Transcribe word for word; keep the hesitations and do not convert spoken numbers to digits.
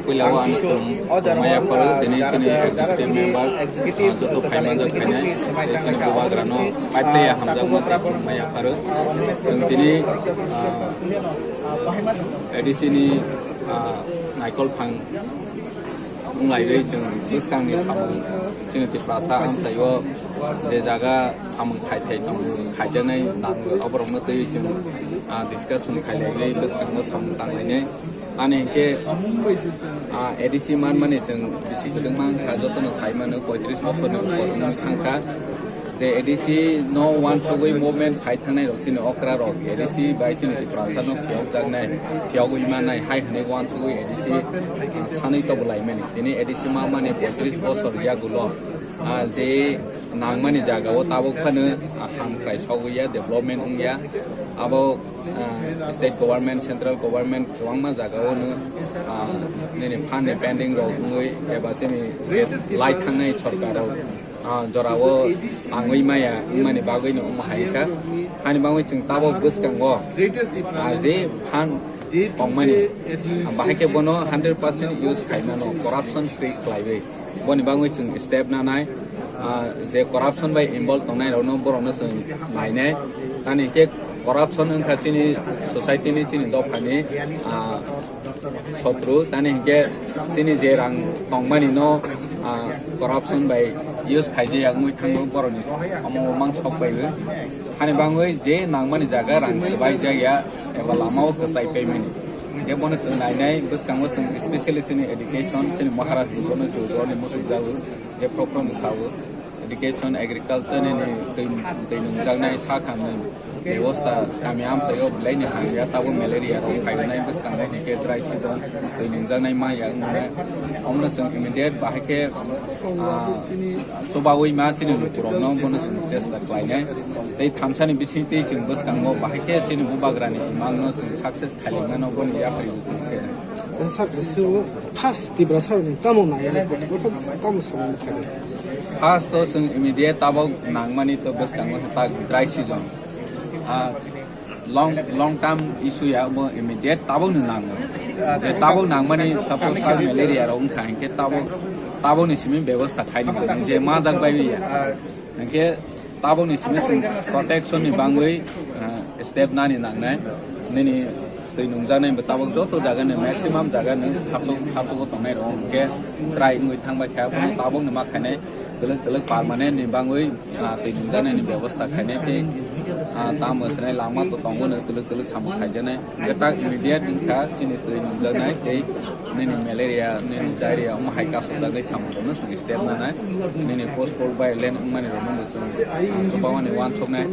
Puila o ang khulum-, khulumma yapharo, tini chini executive member, ah, joto phaimanjak phainai, tei chini bubagrano paitaiya hamjakma tei khulumma yapharo. Chwng tini, ah, A D C ni, ah, naikol phang wnglaiwi chwng bwskangni samung chini Tiprasa amchaio je jaga samung khai thai tongo, khaijaknai nango, oborokno twiwi chwng, ah, discussion khailaiwi bwskango samung tanglainai. Ani hinkhe, ah, A D C manmani chwng bisi kwchwngma wngkha, jotono sai mano, poitris bosorni upor wng thangkha. Je A D C no uansugwi movement khai thangnai rok chini okra rok, A D C bai chini Tiprasa no phiyokjaknai, phiyogwi mannai hai hwnwi uansugwi A D C, ah, sanwi tobolaimani. Tini A D C manmani poitris bosor yagulo, ah, je nangmani jagao tabuk phano, ah, hamkrai sogwi ya, development wngya. Abo, ah, state government, central government kwbangma jagao no, ah, nini fund ni pending rok wngwi eba chini je lai thangnai sorkar rok, ah, jorao tangwi maya wngmani bagwi no omo hai kha. Hani bagwi chwng tabuk bwskango, ah, je fund tongmani, ah, bahai khe bono hundred percent use khaimano, corruption free khlaiwi. Boni bagwi chwng step nanai, ah, je corruption bai involve tongnai rokno borokno chwng nainai. Tani hinkhe corruption wngkha chini society ni, chini dophani, ah, sotru. Tani hinkhe chini je rang tongmani no, ah, corruption bai use khaijak wngwi thango borokni omo mang sok bai. Hani bagwi je nangmani jaga rang swbai jak ya eba lama o kwchai paimani. Hinkhe bono chwng nainai bwskango chwng specially chini education, chini Maharaj ni bono jujor ni musuk jago. Jephru phru ni sao, education, agriculture ni twi, twi nungjaknai sakha ni bebosta kami amchaio belai ni hamya, tabo malaria rok phainai bwskango hinkhe dry season twi nungjaknai maya wngmano. Omono chwng immediate bahai khe, ah, chubawi ma chini lukurokno bono chwng chesta khlainai. Tei thamsani bisingtwi chwng bwskango bahai khe chini bubagrani imangno chwng success khailangmano boni yapri chwng khe. Sak se o first Tiprasa rokni tamo nai, prothom tamo samung khaidi. First to chwng immediate tabok nangmani to bwskango tak dry season. Ah, long, long term issue ya, bo immediate tabok ni nango. Je tabok nangmani suppose sar malaria rok wngkha hinkhe tabok, tabok ni simi bebosta khaini je majak bai ya. Hinkhe tabokni simi chwng protection ni bangwi, ah, step nani nangnai. Nini twi nungjaknai bo tabok joto jaga ni maximum jaga ni hasuk, hasugo tongnai rok hinkhe try wngwi thangbai kha, bono tabokni ma khainai twlwk twlwk permanent ni bangwi, ah, twi nungjaknai ni bebosta khainai tei, ah, tamo swnai lama to tongo no twlwk twlwk samung khaijaknai. Hinkhe tak immediate wngkha chini twi nungjaknai tei nini malaria, nini diarrhea omo hai kasokjaknai samung rokno chwng step nanai. Nini post post violent wngmani rokno bo chwng, ah, chubamani uansuknai.